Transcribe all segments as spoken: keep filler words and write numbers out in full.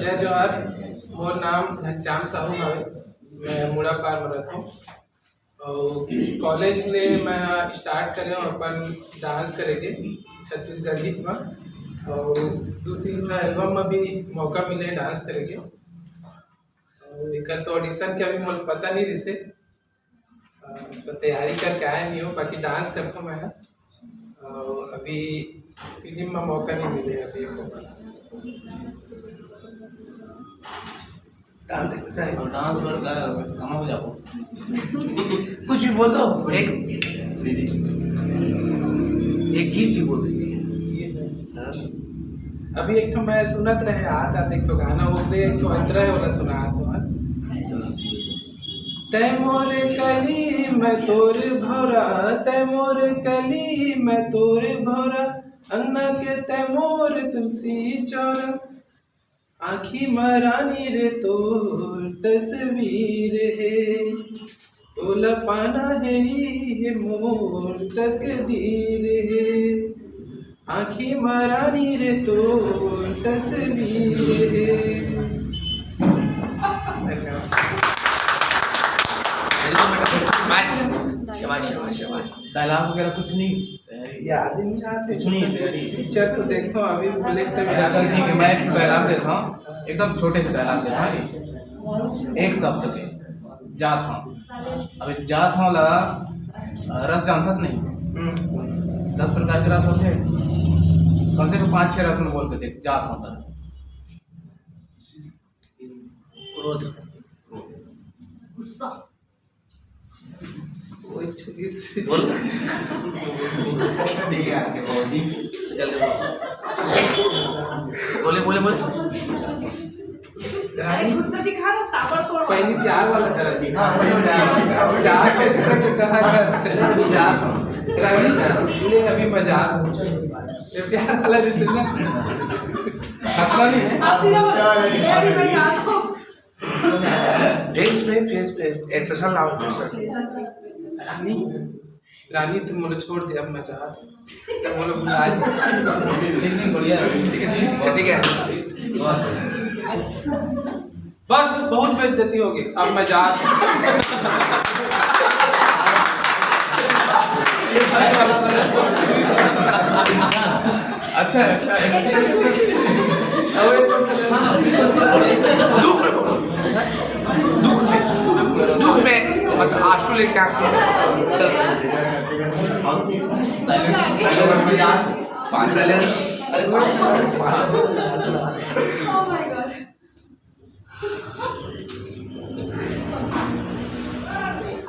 जय जोहार, मोर नाम घनश्याम साहू हवे। मैं मुड़ापार में रहता हूँ और कॉलेज ले मैं स्टार्ट करे हूँ अपन डांस करे के छत्तीसगढ़ी में, और दो तीन ठा एल्बम में भी मौका मिले डांस करे के। और एकर तो ऑडिशन के अभी मोला पता नहीं रिसे, अ, तो तैयारी करके आए नहीं हो, बाकी डांस करता हूँ मैं। और अभी फिल्म में मौका नहीं मिले अभी एको बार। डांस देखना चाहिए। और डांस बर का कहाँ हो जाओ? कुछ भी बोल दो, एक सीधी। एक गीत ही बोल दीजिए। हाँ। अभी एक तो मैं सुनत रहे, आज आज एक तो गाना हो गए, एक तो अंतरा है वाला सुना तो। तै मोर कली मैं तोर भौरा, तै मोर कली मैं तोर भौरा, अंगना के तै मोर तुलसी चौरा, आँखी म रानी रे तोर तस्वीर हे, तोला पाना हे ही हे मोर तकदीर हे। आँखी म रानी रे तोर तस्वीर हे। धन्यवाद। शाबाश, शाबाश, शाबाश। डायलॉग वगैरह कुछ नहीं? याद ही नहीं आते। कुछ नहीं, तैयारी। पिक्चर तो देखता हूँ, अभी बोले तब अच्छा, याद चल, ठीक है, मैं एक डायलॉग देता हूँ, एकदम छोटे से डायलॉग देता हूँ, एक शब्द से, जात हूँ। अब एक जात हूँ ला, अ, रस जानता नहीं? हम्म। दस प्रकार के रस होते हैं, कम से कम पाँच छः रस में बोल के देख, जात हूँ तर। क्रोध। गुस्सा। वो छुरी से बोल। जल्दी बोल। बोले, बोले, बोले। अरे, गुस्सा दिखा रहा, ताबड़तोड़। पहली प्यार वाला करा दिखा। हाँ, पहली प्यार वाला। प्यार कैसे, कैसे कहा कर? प्यार। रानी, ये अभी मजाक। ये प्यार वाला जैसे ना। हंसना नहीं है। आप सीधा बोलो, ये अभी मजाक। फेस पे, फेस पे, एक्सप्रेशन लाओ, एक्सप्रेशन। रानी, रानी, तुम बोलो, छोड़ दे, अब मैं चाहता हूँ। तुम बोलो, बुला ले। नहीं, नहीं, बढ़िया है। ठीक है, ठीक है, ठीक है। बस, बहुत बेइज्जती हो गई, अब मैं जा रहा हूँ। अच्छा, अच्छा। दुख में, दुख में, दुख में, मतलब, आंसू लेके आंखों में।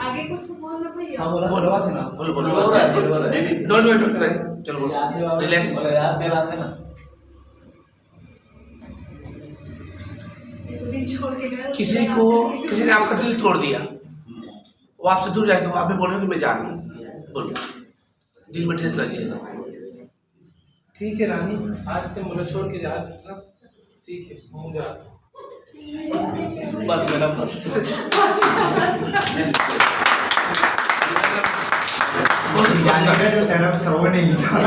आगे कुछ बोलना भैया? हाँ, बोला, बोलो। बोलो, बोलो, बोलो। Don't worry, don't worry। चलो, बोलो। Relax। बोलो, याद दिलाते ना। किसी को, किसी ने आपका दिल तोड़ दिया, वो आपसे दूर जाएगा, वो आप भी बोलोगे, "मैं जा रहा हूँ।" बोलो, दिल में ठेस लगी है। ठीक है रानी, आज तो मोला छोड़ के जा रहा है ना। ठीक है, हूँ जा। बस मैडम, बस। जाने का जो तरफ था, वो नहीं था।